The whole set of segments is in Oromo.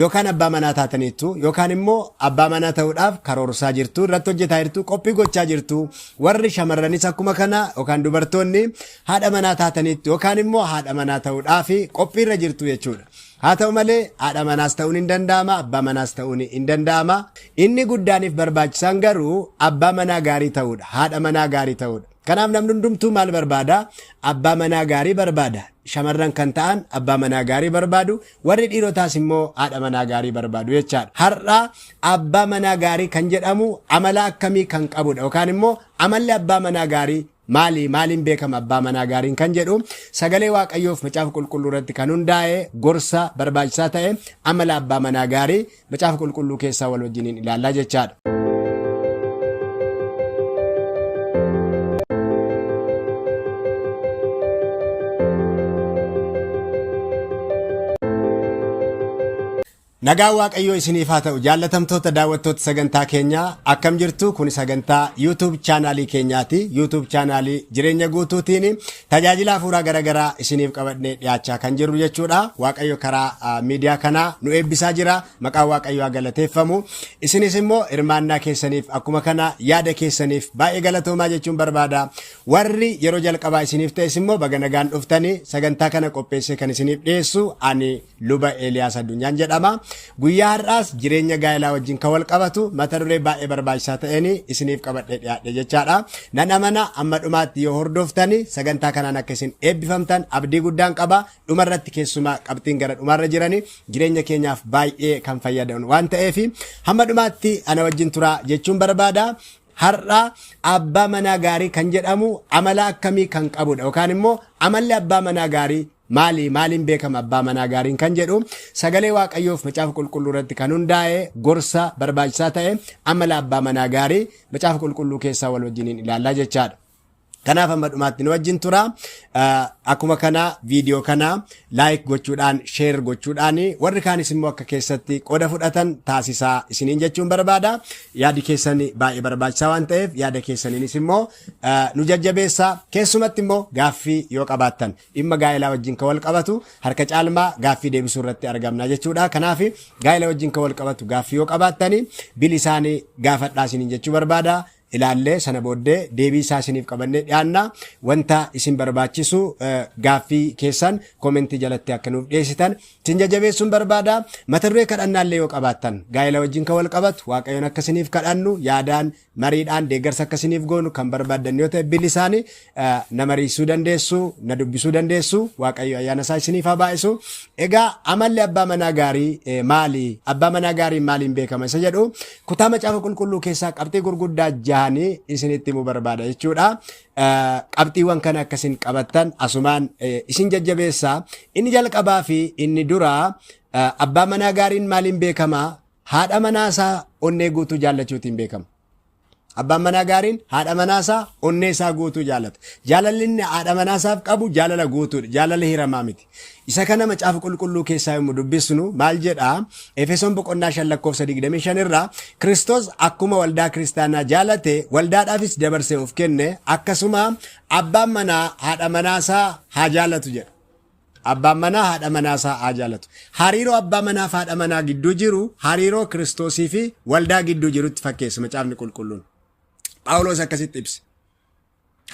Yookaan abbaa manaa taataniittu yookaan immoo abbaa manaa ta'uudhaaf karoorsaa jirtu, irratti hojjetaa jirtu, qophii gochaa jirtu. Warri shamarranis akkuma kana yookaan dubartoonni haadha manaa taataniittu yookaan immoo haadha manaa ta'uudhaaf qophiirra jirtu jechuudha. Haa ta'u malee haadha manaas ta'uun hin danda'ama, abbaa manaas ta'uun hin danda'ama. Inni guddaaniif barbaachisaan garuu abbaa manaa gaarii ta'uudha, haadha manaa gaarii ta'uudha. Kanaaf namni hundumtuu maal barbaada? Abbaa manaa gaarii barbaada. Shamarran kan ta'an abbaa manaa gaarii barbaadu, warri dhiirotaas immoo haadha manaa gaarii barbaadu jechaadha. Har'a abbaa manaa gaarii kan jedhamu amala akkamii kan qabudha yookaan immoo amalli abbaa manaa gaarii maali, maaliin beekama abbaa manaa gaariin kan jedhu sagalee Waaqayyoof macaafa qulqulluu irratti kan hundaa'e gorsa barbaachisaa ta'e amala abbaa manaa gaarii macaafa qulqulluu keessaa wal wajjiniin ilaallaa jechaadha. Nagaan Waaqayyoo isiniif haa ta'u jaallatamtoota daawwattoota sagantaa keenyaa, akkam jirtu? Kun sagantaa YouTube chaanaalii keenyaati. YouTube chaanaalii Jireenya Guutuutiin tajaajila hafuuraa garaagaraa isiniif qabadnee dhiyaachaa kan jirru jechuudha. Waaqayyo karaa miidiyaa kanaa nu eebbisaa jira. Maqaan Waaqayyoo haa galateeffamu. Isinis immoo hirmaannaa keessaniif, akkuma kana yaada keessaniif baay'ee galatoomaa jechuun barbaada. Warri yeroo jalqabaa isiniif ta'es immoo baga nagaan dhuftanii. Sagantaa kana qopheessee kan isiniif dhiyeessu ani Luba Eeliyaas Addunyaan jedhama. Guyyaa har'aas jireenya gaa'elaa wajjin kan wal qabatu mata duree baay'ee barbaachisaa ta'een isiniif qabadhee dhiyaadhe jechaadha. Nan amana, amma dhumaatti yoo hordoftani sagantaa kanaan akka isin eebbifamtan abdii guddaan qaba. Dhuma irratti keessumaa qabxiin gara dhumaarra jirani jireenya keenyaaf baay'ee kan fayyadan waan ta'eef hamma dhumaatti ana wajjin turaa jechuun barbaada. Har'a abbaa manaa gaarii kan jedhamu amala akkamii kan qabudha yookaan immoo amalli abbaa manaa gaarii maali, maaliin beekama abbaa manaa gaariin kan jedhu sagalee Waaqayyoof macaafa qulqulluu irratti kan hundaa'e gorsa barbaachisaa ta'e amala abbaa manaa gaarii macaafa qulqulluu keessaa wal wajjiniin ilaallaa jechaadha. Kanaaf hamma dhumaatti nu wajjin tura. Akkuma kana viidiyoo kana like gochuudhaan, share gochuudhaan warri kaanis immoo akka keessatti qooda fudhatan taasisaa isiniin jechuun barbaada. Yaadi keessan baay'ee barbaachisaa waan ta'eef yaada keessaniinis immoo nu jajjabeessaa. Keessumatti immoo gaaffii yoo qabaattan dhimma gaa'elaa wajjin kan wal qabatu harka caalmaa gaaffii deebisuu irratti argamna jechuudha. Kanaaf gaa'ela wajjin kan wal qabatu gaaffii yoo qabaattani bilisaan gaafadhaa isiniin jechuu barbaada. Ilaallee sana booddee deebii isaa isiniif qabannee dhiyaanna. Wanta isin barbaachisu gaaffii keessan koomentii jalatti akka nuuf dhiyeessitan isin jajjabeessuun barbaada. Mata duree kadhannaallee yoo qabaattan gaa'ela wajjin kan wal qabatu, Waaqayyoon akka isiniif kadhannu, yaadaan, mariidhaan deeggarsa akka isiniif goonu kan barbaaddan yoo ta'e bilisaan na mariisuu dandeessu, na dubbisuu dandeessu. Waaqayyo ayyaana isaa isiniif haa baay'isu. Egaa amalli abbaa manaa gaarii maali? Abbaa manaa gaariin maaliin beekama isa jedhu kutaa macaafa qulqulluu keessaa qabxii gurguddaa jahanii isinitti himuu barbaada jechuudha. Qabxiiwwan kana akka isin qabattan asumaan isin jajjabeessa. Inni jalqabaa fi inni duraa, abbaa manaa gaariin maaliin beekama? Haadha manaa isaa onnee guutuu jaallachuutiin beekama. Abbaan manaa gaariin haadha manaa isaa onnee isaa guutuu jaallata. Jaalalli inni haadha manaa isaaf qabu jaalala guutuudha. Jaalala hiramaa miti. Isa kana macaafa qulqulluu keessaa yommuu dubbisnu maal jedha? Efesoon boqonnaa 5 lakkoofsa 25 irraa, Kiristoos akkuma waldaa kiristaanaa jaalate waldaadhaafis dabarsee of kenne, akkasuma abbaan manaa haadha manaa isaa haa jaalatu jedha. Abbaan manaa haadha manaa isaa haa jaalatu. Hariiroo abbaa manaa fi haadha manaa gidduu jiru hariiroo Kiristoosii fi waldaa gidduu jirutti fakkeessa macaafni qulqulluun. Phaawulos akkasitti ibsa.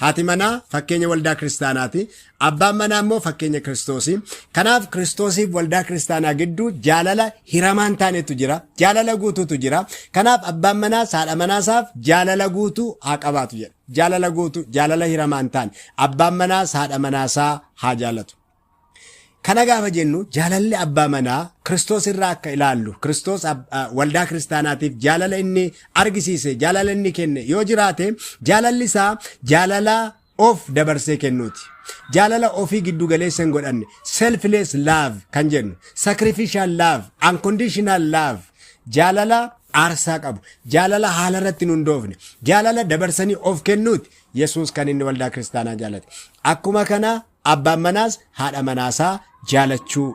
Haati manaa fakkeenya waldaa kiristaanaati. Abbaan manaa immoo fakkeenya Kiristoosii. Kanaaf Kiristoosiif waldaa kiristaanaa gidduu jaalala hiramaa hin taanetu jira. Jaalala guutuutu jira. Kanaaf abbaan manaas haadha manaasaaf jaalala guutuu haa qabaatu jedha. Jaalala guutuu, jaalala hiramaa hin taane. Abbaan manaas haadha manaasaa haa jaalatu. Kana gaafa jennu jaalalli abbaa manaa Kiristoos irraa akka ilaallu, Kiristoos waldaa kiristaanaatiif jaalala inni argisiise, jaalala inni kenne yoo jiraate, jaalalli isaa jaalala of dabarsee kennuuti. Jaalala ofii giddu galeessa hin godhanne, selfless love kan jennu, sacrificial love, unconditional love, jaalala aarsaa qabu, jaalala haala irratti hin hundoofne, jaalala dabarsanii of kennuuti Yesuus kan inni waldaa kiristaanaa jaalate. Akkuma kana abbaan manaas haadha manaasaa jaalachuu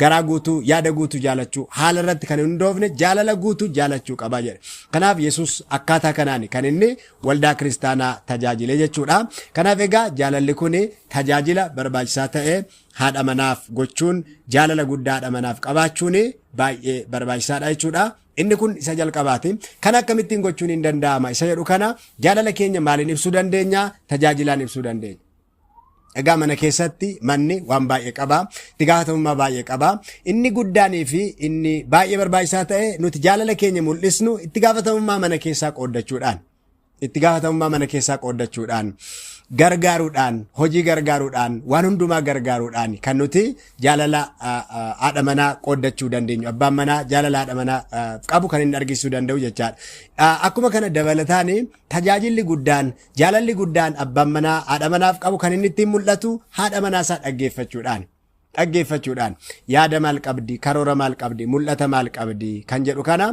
garaa guutuu, yaada guutuu jaalachuu, haala irratti kan hin hundoofne jaalala guutuu jaalachuu qaba jedhe. Kanaaf Yesuus akkaataa kanaan kan inni waldaa kiristaanaa tajaajile jechuudha. Kanaaf egaa jaalalli kun tajaajila barbaachisaa ta'e haadha manaaf gochuun, jaalala guddaa haadha manaaf qabaachuun baay'ee barbaachisaadha jechuudha. Inni kun isa jalqabaati. Kan akkamittiin gochuun hin danda'ama isa jedhu kana, jaalala keenya maaliin ibsuu dandeenya? Tajaajilaan ibsuu dandeenya. Egaa mana keessatti manni waan baay'ee qaba. Itti gaafatamummaa baay'ee qaba. Inni guddaanii fi inni baay'ee barbaachisaa ta'e nuti jaalala keenya mul'isnu itti gaafatamummaa mana keessaa qooddachuudhaan. Itti gaafatamummaa mana keessaa qooddachuudhaan, gargaaruudhaan, hojii gargaaruudhaan, waan hundumaa gargaaruudhaan kan nuti jaalala haadha manaa qooddachuu dandeenyu. Abbaan manaa jaalala haadha manaa qabu kan inni argisiisuu danda'u jechaadha. Akkuma kana dabalataan tajaajilli guddaan, jaalalli guddaan abbaan manaa haadha manaaf qabu kan inni ittiin mul'atu haadha manaa isaa dhaggeeffachuudhaan. Dhaggeeffachuudhaan yaada maal qabdi, karoora maal qabdi, mul'ata maal qabdi kan jedhu kana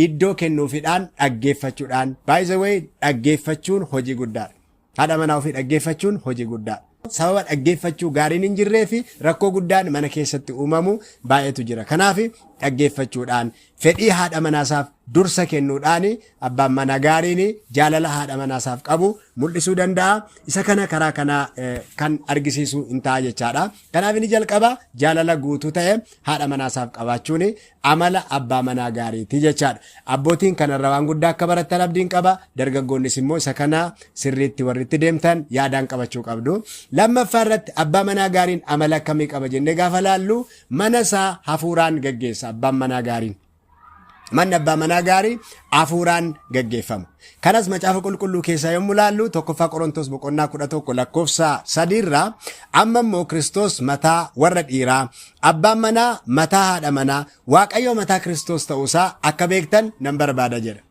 iddoo kennuufidhaan, dhaggeeffachuudhaan. By the way, dhaggeeffachuun hojii guddaadha. Haadha manaa ofii dhaggeeffachuun hojii guddaadha. Sababa dhaggeeffachuu gaariin hin jirree fi rakkoo guddaan mana keessatti uumamu baay'eetu jira. Kanaaf dhaggeeffachuudhaan, fedhii haadha manaasaaf dursa kennuudhaan abbaan manaa gaariin jaalala haadha manaasaaf qabu mul'isuu danda'a. Isa kana karaa kanaa kan argisiisu hin ta'a jechaadha. Kanaaf inni jalqaba jaalala guutuu ta'e haadha manaasaaf qabaachuun amala abbaa manaa gaariiti jechaadha. Abbootiin kanarra waan guddaa akka barattan abdiin qaba. Dargaggoonnis immoo isa kana sirriitti warri itti deemtan yaadaan qabachuu qabdu. Lammaffaa irratti abbaa manaa gaariin amala akkamii qaba jennee gaafa laallu, mana isaa hafuuraan gaggeessa abbaan manaa gaariin. Manni abbaa manaa gaarii hafuuraan gaggeeffama. Kanas Macaafa Qulqulluu keessaa yommuu laallu, 1ffaa Qorontos boqonnaa 11 lakkoofsa 3rraa, "Amma immoo Kiristoos mataa warra dhiiraa, abbaan manaa mataa haadha manaa, Waaqayyo mataa Kiristoos ta'uusaa akka beektan nan barbaada" jedha.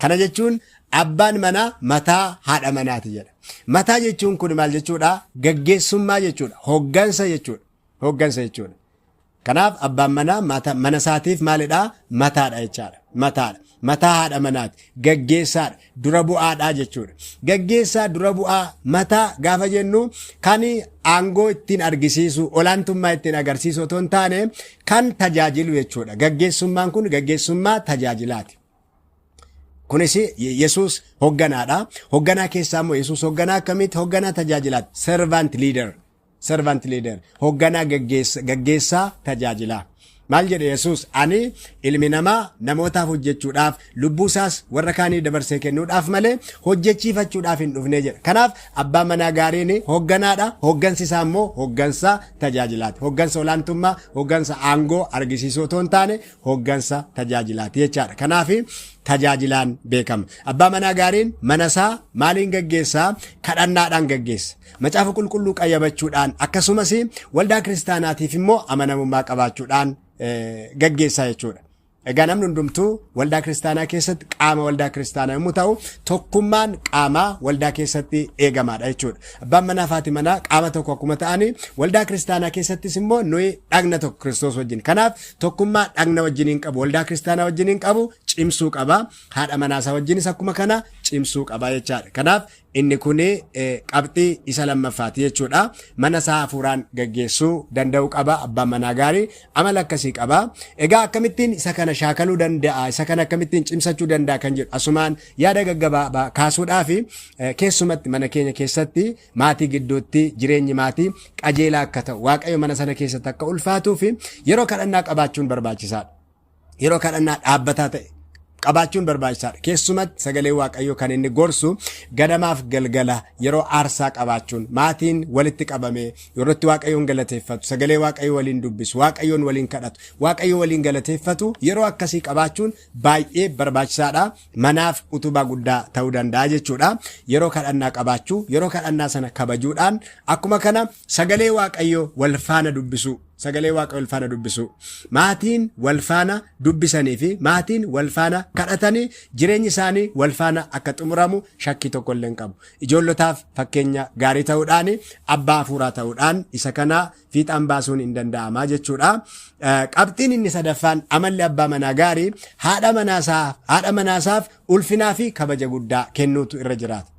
Kana jechuun abbaan manaa mataa haadha manaati jedha. Mataa jechuun kun maal jechuudha? Gaggeessummaa jechuudha. Hoggansa jechuudha. Hoggansa jechuudha. Kanaaf abbaan manaa mana isaatiif maalidhaa? Mataadha jechaadha. Mataadha. Mataa haadha manaati. Gaggeessaadha. Dura bu'aadha jechuudha. Gaggeessaa, dura bu'aa, mataa gaafa jennu kan aangoo ittiin argisiisu, olaantummaa ittiin agarsiisu otoo hin taane kan tajaajilu jechuudha. Gaggeessummaan kun gaggeessummaa tajaajilaati. Kunis Yesuus hogganaadha. Hogganaa keessaa immoo Yesuus hogganaa akkamitti? Hogganaa tajaajilaati. Servant leader. Servant leader. Hogganaa, gaggeessaa tajaajilaa. Maal jedhe Yesuus? "Ani ilmi namaa namootaaf hojjechuudhaaf, lubbuu isaas warra kaanii dabarsee kennuudhaaf malee hojjechiifachuudhaaf hin dhufne" jedha. Kanaaf abbaan manaa gaariin hogganaadha. Hoggansi isaa immoo hoggansa tajaajilaati. Hoggansa olaantummaa, hoggansa aangoo argisiisuu otoo hin taane hoggansa tajaajilaati jechaadha. Kanaaf tajaajilaan beekama. Abbaa manaa gaariin mana isaa maaliin gaggeessaa? Kadhannaadhaan gaggeessa. Macaafa Qulqulluu qayyabachuudhaan, akkasumas waldaa kiristaanaatiif immoo amanamummaa qabaachuudhaan gaggeessaa jechuudha. Egaa namni hundumtuu waldaa kiristaanaa keessatti qaama waldaa kiristaanaa yommuu ta'u, tokkummaan qaamaa waldaa keessatti eegamaadha jechuudha. Abbaan manaa fi haati manaa qaama tokko akkuma ta'anii, waldaa kiristaanaa keessattis immoo nuyi dhagna tokko Kiristoos wajjin. Kanaaf tokkummaa dhagna wajjiniin qabu, waldaa kiristaanaa wajjiniin qabu cimsuu qaba. Haadha manaasaa wajjinis akkuma kana cimsuu qaba jechaadha. Kanaaf inni kun qabxii isa lammaffaati jechuudha. Mana isaa hafuuraan gaggeessuu danda'uu qaba. Abbaan manaa gaarii amala akkasii qaba. Egaa akkamittiin isa kana shaakaluu danda'a? Isa kana akkamittiin cimsachuu danda'a kan jedhu asumaan yaada gaggabaabaa kaasuudhaaf, keessumatti mana keenya keessatti, maatii gidduutti jireenyi maatii qajeelaa akka ta'u, Waaqayyo mana sana keessatti akka ulfaatuu fi yeroo kadhannaa qabaachuun barbaachisaadha. Yeroo kadhannaa dhaabbataa ta'e qabaachuun barbaachisaadha. Keessumatti sagalee Waaqayyoo kan inni gorsu ganamaaf galgala yeroo aarsaa qabaachuun, maatiin walitti qabamee yeroo itti Waaqayyoon galateeffatu, sagalee Waaqayyoo waliin dubbisu, Waaqayyoon waliin kadhatu, Waaqayyoo waliin galateeffatu, yeroo akkasii qabaachuun baay'ee barbaachisaadha. Manaaf utubaa guddaa ta'uu danda'a jechuudha. Yeroo kadhannaa qabaachuu, yeroo kadhannaa sana kabajuudhaan, akkuma kana sagalee Waaqayyoo wal faana dubbisuu. Sagalee Waaqa wal faana dubbisuu. Maatiin wal faana dubbisanii fi maatiin wal faana kadhatanii jireenyi isaanii wal faana akka xumuramu shakkii tokko illee hin qabu. Ijoollotaaf fakkeenya gaarii ta'uudhaan, abbaa hafuuraa ta'uudhaan isa kana fiixaan baasuun hin danda'ama jechuudha. Qabxiin inni sadaffaan, amalli abbaa manaa gaarii haadha manaasaaf ulfinaa fi kabaja guddaa kennuutu irra jiraata.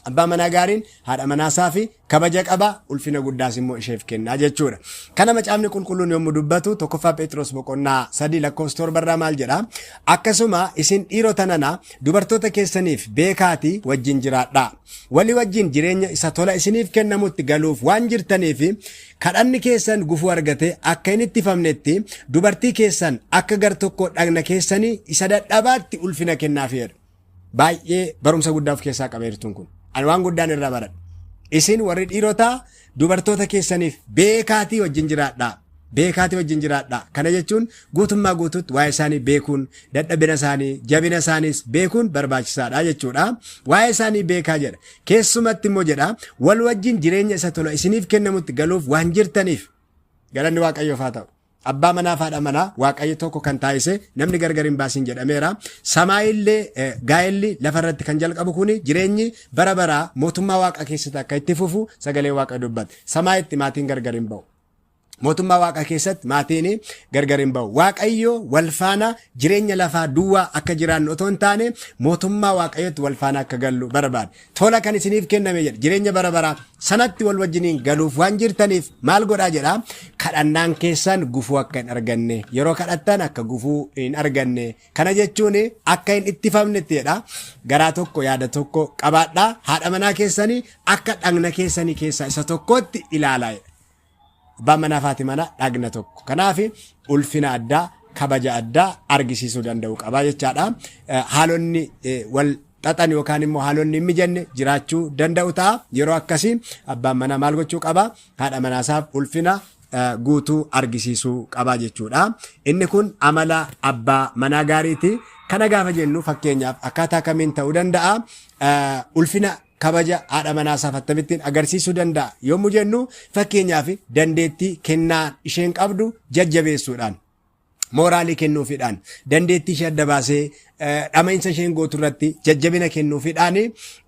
Abbaa manaa gaariin haadha manaasaa fi kabaja qaba, ulfina guddaas immoo isheef kennaa jechuudha. Kana Macaafni Qulqulluun yommuu dubbatu 1ffaa Phexros boqonnaa 3 lakkoofsa 7 irraa maal jedha? Akkasuma isin dhiirota nana dubartoota keessaniif beekaatii wajjin jiraadhaa. Walii wajjin jireenya isa tola isiniif kennamutti galuuf waan jirtaniif kadhanni keessan gufuu argatee akka hin ittifamnetti dubartii keessan akka gar tokko dhagna keessanii isa dadhabaatti ulfina kennaafi jedha. Baay'ee barumsa guddaa of keessaa qaba heertuun kun. Ani waan guddaan irraa baradhe. Isin warri dhiirotaa dubartoota keessaniif beekaatii wajjin jiraadhaa. Beekaatii wajjin jiraadhaa. Kana jechuun guutummaa guutuutti waa'ee isaanii beekuun, dadhabina isaanii, jabina isaaniis beekuun barbaachisaadha jechuudha. Waa'ee isaanii beekaa jedha. Keessumatti immoo jedha wal wajjin jireenya isa tola isiniif kennamutti galuuf waan jirtaniif galanni Waaqayyoof haa ta'u. Abbaa manaa fi haadha manaa Waaqayyo tokko kan taasise namni gargar hin baasin jedhameera. Samaayillee gaa'elli lafarratti kan jalqabu kuni jireenyi bara baraa mootummaa Waaqa keessatti akka itti fufu sagalee Waaqa dubbata. Samaayitti maatiin gargar hin ba'u. Mootummaa Waaqa keessatti maatiin gargar hin ba'u. Waaqayyo wal faana jireenya lafaa duwwaa akka jiraannu otoo hin taane mootummaa Waaqayyotti wal faana akka gallu barbaada. Tola kan isiniif kenname jedha. Jireenya bara baraa sanatti wal wajjiniin galuuf waan jirtaniif maal godhaa jedha. Kadhannaan keessan gufuu akka hin arganne. Yeroo kadhattan akka gufuu hin arganne. Kana jechuun akka hin ittifamnetti jedha. Garaa tokko yaada tokko qabaadhaa. Haadha manaa keessanii akka dhagna keessanii keessaa isa tokkootti ilaalaa jedha. Abbaan manaa fi haati manaa dhagna tokko. Kanaaf ulfina addaa, kabaja addaa argisiisuu danda'u qaba jechaadha. Haalonni wal xaxan yookaan immoo haalonni hin mijanne jiraachuu danda'u ta'a. Yeroo akkasii abbaan manaa maal gochuu qaba? Haadha manaasaaf ulfina guutuu argisiisuu qaba jechuudha. Inni kun amala abbaa manaa gaariiti. Kana gaafa jennu fakkeenyaaf akkaataa kamiin ta'uu danda'a? Ulfina kabaja haadha manaasaaf akkamittiin agarsiisuu danda'a yommuu jennu fakkeenyaaf dandeettii kennaa isheen qabdu jajjabeessuudhaan mooraalii kennuufiidhaan dandeettii ishee adda baasee dhamainsa isheen gootu irratti jajjabina kennuufiidhaan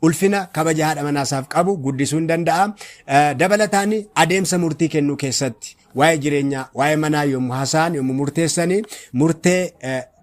ulfina kabaja haadha manaasaaf qabu guddisuu hin danda'a. Dabalataan adeemsa murtii kennuu keessatti waa'ee jireenyaa, waa'ee manaa yommuu haasa'an, yommuu murteessanii murtee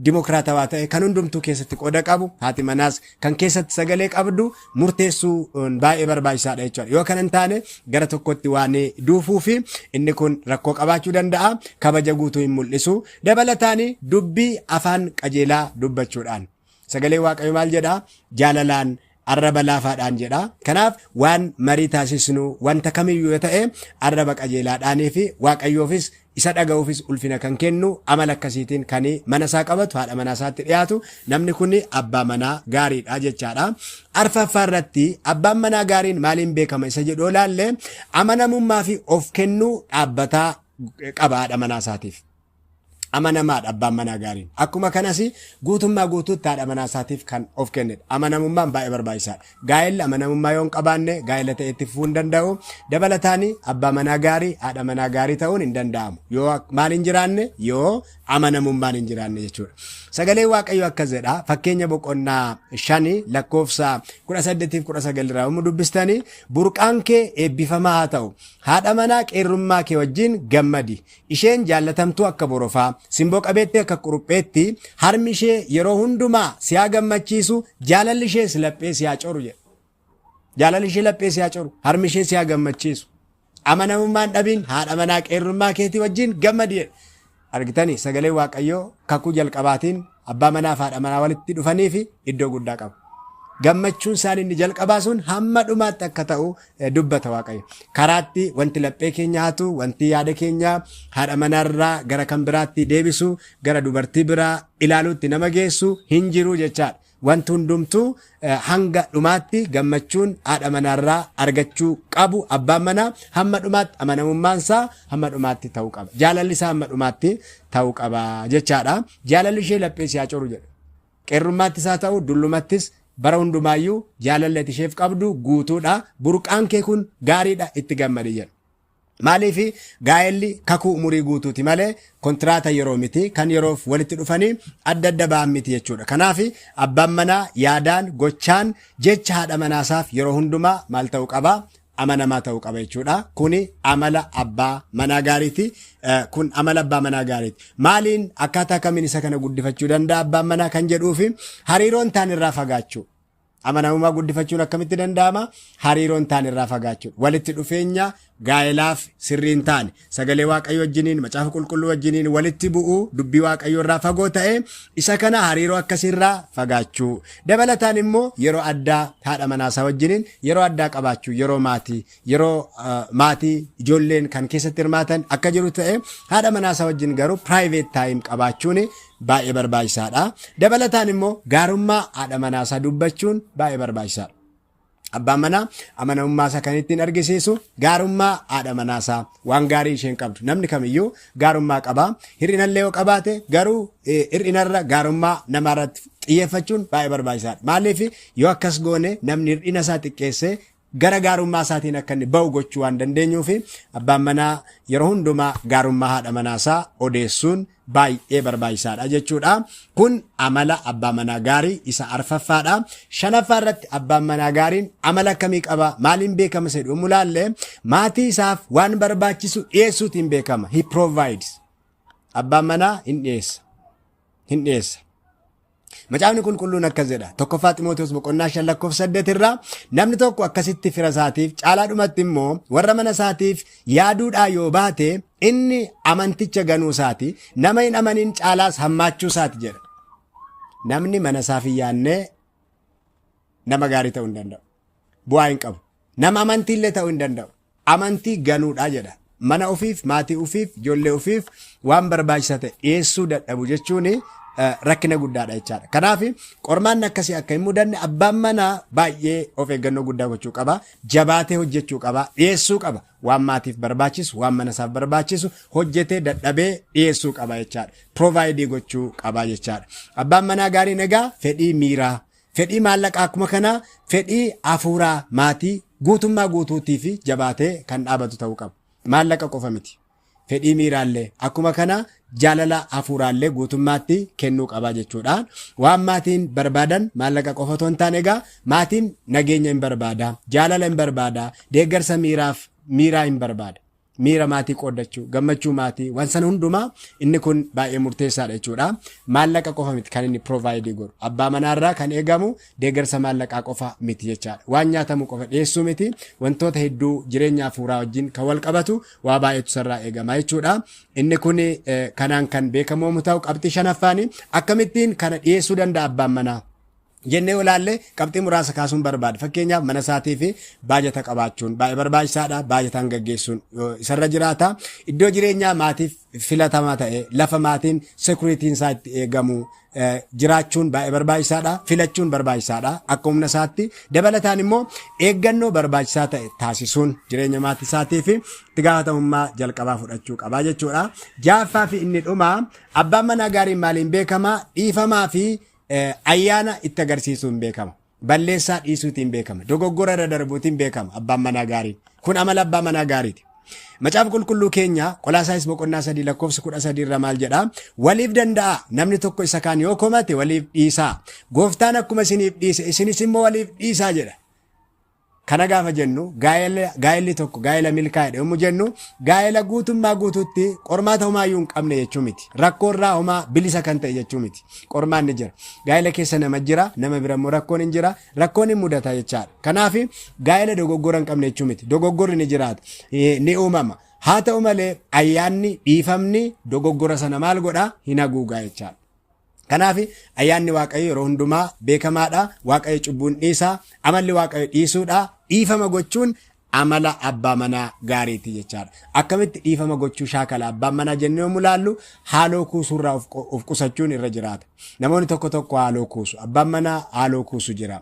dimokiraatawaa ta'e kan hundumtuu keessatti qooda qabu, haati manaas kan keessatti sagalee qabdu murteessuu baay'ee barbaachisaadha jechuudha. Yoo kana hin taane gara tokkotti waan duufuu fi inni kun rakkoo qabaachuu danda'a, kabaja guutuu hin mul'isu. Dabalataan dubbii afaan qajeelaa dubbachuudhaan. Sagalee Waaqayyo maal jedha? Jaalalaan arraba laafaadhaan jedha. Kanaaf waan marii taasisnu wanta kamiyyuu yoo ta'e arraba qajeelaadhaanii fi Waaqayyoofis isa dhaga'uufis ulfina kan kennu amala akkasiitiin kan mana isaa qabatu haadha manaa isaatti dhiyaatu namni kun abbaa manaa gaariidha jechaadha. Arfaffaa irratti abbaan manaa gaariin maaliin beekama isa jedhu ilaalle amanamummaa fi of kennuu dhaabbataa qaba haadha manaa isaatiif. Amanamaadha abbaan manaa gaariin. Akkuma kanas guutummaa guutuutti haadha manaa isaatiif kan of kennedha. Amanamummaan baay'ee barbaachisaadha. Gaa'elli amanamummaa yoo hin qabaanne gaa'ela ta'e itti fufuu hin danda'u. Dabalataan abbaa manaa gaarii haadha manaa gaarii ta'uun hin danda'amu. Yoo maal hin jiraanne yoo amanamummaan hin jiraanne jechuudha. Sagaleen Waaqayyoo akkas jedha. Fakkeenya boqonnaa 5 lakkoofsa 18 fi 19 irraa yommuu dubbistanii burqaan kee eebbifamaa haa ta'u. Haadha manaa qeerrummaa kee wajjin gammadi. Isheen jaallatamtuu akka borofaa, simboo qabeettii akka qurupheetti, harmi ishee yeroo hundumaa si haa gammachiisu, jaalalli ishees laphee si haa coru jedha. Jaalalli ishee laphee si haa coru, harmi ishee si haa gammachiisu. Amanamummaan dhabiin haadha manaa qeerrummaa keetii wajjin gammadi jedha. Argitanii sagalee Waaqayyoo kakuu jalqabaatiin abbaa manaa fi haadha manaa walitti dhufanii fi iddoo guddaa qaba. Gammachuun isaanii inni jalqabaa sun hamma dhumaatti akka ta'u dubbata Waaqayyo. Karaatti wanti laphee keenya hatu, wanti yaada keenya haadha manaarraa gara kan biraatti deebisu, gara dubartii biraa ilaaluutti nama geessu hin jiru jechaadha. Wanti hundumtuu hanga dhumaatti gammachuun haadha manaarraa argachuu qabu abbaan manaa hamma dhumaatti amanamummaan isaa hamma dhumaatti ta'uu qaba. Jaalalli isaa hamma dhumaatti ta'uu qaba jechaadha. Jaalalli ishee laphee si haa coru jedha. Qeerrummaattis haa ta'u dullumattis bara hundumaayyuu jaalalli ati isheef qabdu guutuudha. Burqaan kee kun gaariidha itti gammadi jedha. Maaliif gaa'elli kakuu umurii guutuuti malee kontiraata yeroo miti kan yeroof walitti dhufanii adda adda ba'an miti jechuudha. Kanaaf abbaan manaa yaadaan gochaan jecha haadha manaasaaf yeroo hundumaa maal ta'uu qaba? Amanamaa ta'uu qaba jechuudha. Kuni amala abbaa manaa gaariiti. Kun amala abbaa manaa gaariiti. Maaliin akkaataa kamiin isa kana guddifachuu danda'a abbaan manaa kan jedhuufi hariiroon taan irraa fagaachuu. Amanamummaa guddifachuun akkamitti danda'ama? Hariiroo hin taane irraa fagaachuudha. Walitti dhufeenya gaa'elaaf sirrii hin taane, sagalee Waaqayyo wajjiniin, macaafa qulqulluu wajjiniin walitti bu'uu, dubbii Waaqayyo irraa fagoo ta'e, isa kana hariiroo akkasiirraa fagaachuu. Dabalataan immoo yeroo addaa haadha manaasaa wajjiniin yeroo addaa qabaachuu, yeroo maatii, yeroo maatii ijoolleen kan keessatti hirmaatan akka jiru ta'e, haadha manaasaa wajjin garuu private time qabaachuun baay'ee barbaachisaadha. Dabalataan immoo gaarummaa haadha manaasaa dubbachuun baay'ee barbaachisaadha. Abbaan manaa amanamummaa isaa kan ittiin argisiisu gaarummaa haadha manaasaa, waan gaarii isheen qabdu. Namni kamiyyuu gaarummaa qaba. Hir'inallee yoo qabaate garuu hir'inarra gaarummaa namaarratti xiyyeeffachuun baay'ee barbaachisaadha. Maaliif? Yoo akkas goone namni hir'ina isaa xiqqeessee gara gaarummaa isaatiin akka inni ba'u gochuu waan dandeenyuuf, abbaan manaa yeroo hundumaa gaarummaa haadha manaasaa odeessuun baay'ee barbaachisaadha jechuudha. Kun amala abbaa manaa gaarii isa arfaffaadha. Shanaffaa irratti abbaan manaa gaariin amala akkamii qaba? Maaliin beekama isa jedhu ilaalle, maatii isaaf waan barbaachisu dhiyeessuutiin beekama. He provides. Abbaan manaa hin dhiyeessa. Hin dhiyeessa. Macaafni qulqulluun akkas jedha. 1ffaa Ximootiyoos boqonnaa 5 lakkoofsa 8 irraa, "Namni tokko akkasitti fira isaatiif, caalaadhumatti immoo warra mana isaatiif yaaduudhaa yoo baate, inni amanticha ganuu isaati, nama hin amanin caalaas hammaachuu isaati" jedha. Namni mana isaaf hin yaadne nama gaarii ta'uu hin danda'u. Bu'aa hin qabu. Nama amantiillee ta'uu hin danda'u. Amantii ganuudha jedha. Mana ofiif, maatii ofiif, ijoollee ofiif waan barbaachisaa ta'e dhiyeessuu dadhabu jechuun rakkina guddaadha jechaadha. Kanaaf qormaanni akkasii akka hin mudanne abbaan manaa baay'ee of eeggannoo guddaa gochuu qaba. Jabaatee hojjechuu qaba. Dhiyeessuu qaba. Waan maatiif barbaachisu, waan mana isaaf barbaachisu hojjetee dadhabee dhiyeessuu qaba jechaadha. Provide gochuu qaba jechaadha. Abbaan manaa gaariin egaa fedhii miiraa, fedhii maallaqaa, akkuma kanaa fedhii hafuuraa maatii guutummaa guutuutii fi jabaatee kan dhaabatu ta'uu qaba. Maallaqa qofa miti. Fedhii miiraallee akkuma kana jaalala hafuuraallee guutummaatti kennuu qaba jechuudha. Waan maatiin barbaadan maallaqa qofa otoo hin taane, egaa maatiin nageenya hin barbaada, jaalala hin barbaada, deeggarsa miiraaf miiraa hin barbaada. Miira maatii qooddachuu, gammachuu maatii, waan sana hundumaa inni kun baay'ee murteessaadha jechuudha. Maallaqa qofa miti kan inni provide godhu. Abbaa manaarraa kan eegamu deeggarsa maallaqaa qofa miti jechaadha. Waan nyaatamu qofa dhiyeessuu miti, wantoota hedduu jireenya hafuuraa wajjin kan wal qabatu waa baay'eetu sarraa eegama jechuudha. Inni kun kanaan kan beekamu ta'u, qabxii shanaffaani akkamittiin kana dhiyeessuu danda'a abbaan manaa jennee olaalle, qabxii muraasa kaasuun barbaada. Fakkeenyaaf, mana isaatii fi baajata qabaachuun baay'ee barbaachisaadha. Baajataan gaggeessuun isarra jiraata. Iddoo jireenyaa maatiif filatamaa ta'e, lafa maatiin securityn isaa itti eegamu jiraachuun baay'ee barbaachisaadha. Filachuun barbaachisaadha. Akka humna isaatti. Dabalataan immoo eeggannoo barbaachisaa ta'e taasisuun jireenya maatii isaatii fi itti gaafatamummaa jalqabaa fudhachuu qaba jechuudha. Ja'affaa fi inni dhumaa, abbaan manaa gaariin maaliin beekama? Dhiifamaa fi ayyaana itti agarsiisuun beekama. Balleessaa dhiisuutiin beekama. Dogoggora irra darbuutiin beekama abbaan manaa gaariin. Kun amala abbaa manaa gaariiti. Macaafa qulqulluu keenya Qolaasaayis boqonnaa 3 lakkoofsa 13 irra maal jedha? "Waliif danda'a, namni tokko isa kaan yoo komate waliif dhiisaa. Gooftaan akkuma isiniif dhiise isinis immoo waliif dhiisaa" jedha. Kana gaafa jennu, gaa'elli tokko gaa'ela milkaa'edha yommuu jennu, gaa'ela guutummaa guutuutti qormaata homaayyuu hin qabne jechuu miti. Rakkoo irraa homaa bilisa kan ta'e jechuu miti. Qormaanni jira. Gaa'ela keessa nama jira, nama bira immoo rakkoon hin jira. Rakkoon hin mudata jechaadha. Kanaaf gaa'ela dogoggora hin qabne jechuu miti. Dogoggorri ni jiraata. Ni uumama. Haa ta'u malee ayyaanni, dhiifamni dogoggora sana maal godhaa? Hin haguugaa jechaadha. Kanaaf ayyaanni Waaqayyo yeroo hundumaa beekamaadha. Waaqayyo cubbuun dhiisaa. Amalli Waaqayyo dhiisuudha. Dhiifama gochuun amala abbaa manaa gaariiti jechaadha. Akkamitti dhiifama gochuu shaakala abbaan manaa jennee yommuu ilaallu, haaloo kuusuurraa of qusachuun irra jiraata. Namoonni tokko tokko haaloo kuusu. Abbaan manaa haaloo kuusu jira.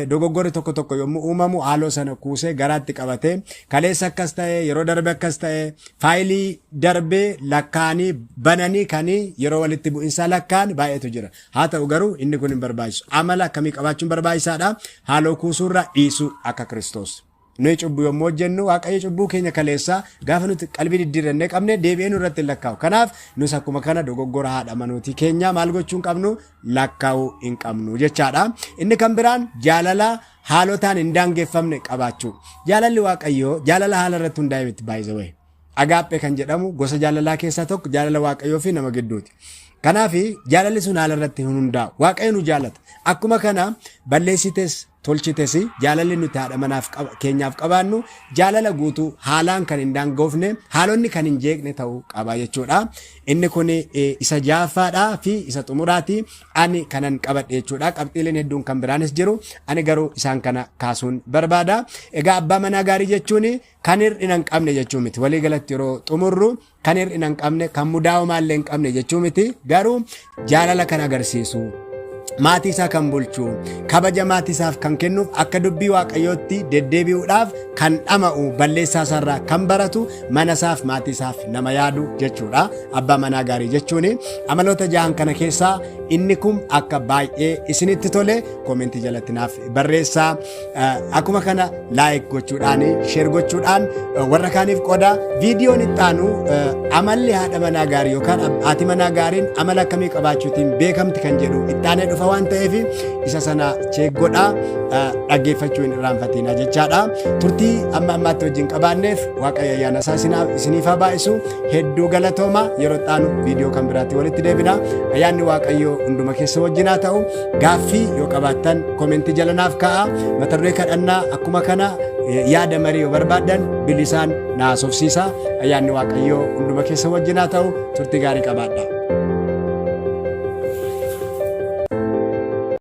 Dogoggorri tokko tokko yommuu uumamu haaloo sana kuusee garaatti qabatee, kaleessa akkas ta'e, yeroo darbe akkas ta'e, faayilii darbee lakkaa'anii bananii kan yeroo walitti bu'insaa lakkaa'an baay'eetu jira. Haa ta'u garuu inni kun hin barbaachisu. Amala akkamii qabaachuun barbaachisaadha? Haaloo kuusuurraa dhiisuu akka Kiristoos. Nuyi cubbuu yommuu hojjennu, Waaqayyo cubbuu keenya kaleessaa gaafa nuti qalbii diddiirrannee qabne deebi'ee nurratti hin lakkaa'u. Kanaaf nus akkuma kana dogoggora haadha manootii keenya maal gochuu hin qabnu? Lakkaa'uu hin qabnu jechaadha. Inni kan biraan jaalala haalotaan hin daangeffamne qabaachuu. Jaalalli Waaqayyoo jaalala haala irratti hundaa'e miti, by the way. Agaappee kan jedhamu gosa jaalalaa keessaa tokko jaalala Waaqayyoo fi nama gidduuti. Kanaaf jaalalli sun haala irratti hin hundaa'u. Waaqayyo nu jaalata. Akkuma kana balleessites tolchites jaalalli nuti haadha manaaf keenyaaf qabaannu jaalala guutuu haalaan kan hin daangoofne, haalonni kan hin jeeqne ta'uu qaba jechuudha. Inni kun isa ja'affaadhaa fi isa xumuraati. Ani kanan qabadhe jechuudha. Qabxiileen hedduun kan biraanis jiru. Ani garuu isaan kana kaasuun barbaada. Egaa abbaa manaa gaarii jechuun kan hir'ina hin qabne jechuu miti. Walii galatti yeroo xumurru kan hir'ina hin qabne, kan mudaa'umaa illee hin qabne jechuu miti. Garuu jaalala kan agarsiisu, maatii isaa kan bulchu, kabaja maatii isaaf kan kennuuf, akka dubbii Waaqayyootti deddeebi'uudhaaf kan dhama'u, balleessaa isaarraa kan baratu, mana isaaf maatii isaaf nama yaadu jechuudha. Abbaa manaa gaarii jechuun amaloota jahan kana keessaa inni kun akka baay'ee isinitti tole koomentii jalatti naaf barreessaa. Akkuma kana like gochuudhaan, share gochuudhaan warra kaaniif qooda. Viidiyoon itti aanu amalli haadha manaa gaarii yookaan haati manaa gaariin amala akkamii qabaachuutiin beekamti kan jedhu itti aanee dhufa waan ta'eef, isa sana check godhaa dhaggeeffachuu hin irraanfatina jechaadha. Turtii amma ammaatti wajjin qabaanneef Waaqayyo ayyaana isaa isiniif haa baay'isu. Hedduu galatooma. Yeroo itti aanu viidiyoo kan biraatti walitti deebina. Ayyaanni Waaqayyoo hunduma keessa wajjin haa ta'u. Gaaffii yoo qabaattan koomentii jala naaf kaa'a. Mata duree kadhannaa, akkuma kana yaada marii yoo barbaaddan bilisaan na haasofsiisa. Ayyaanni Waaqayyoo hunduma keessa wajjin haa ta'u. Turtii gaarii qabaadha.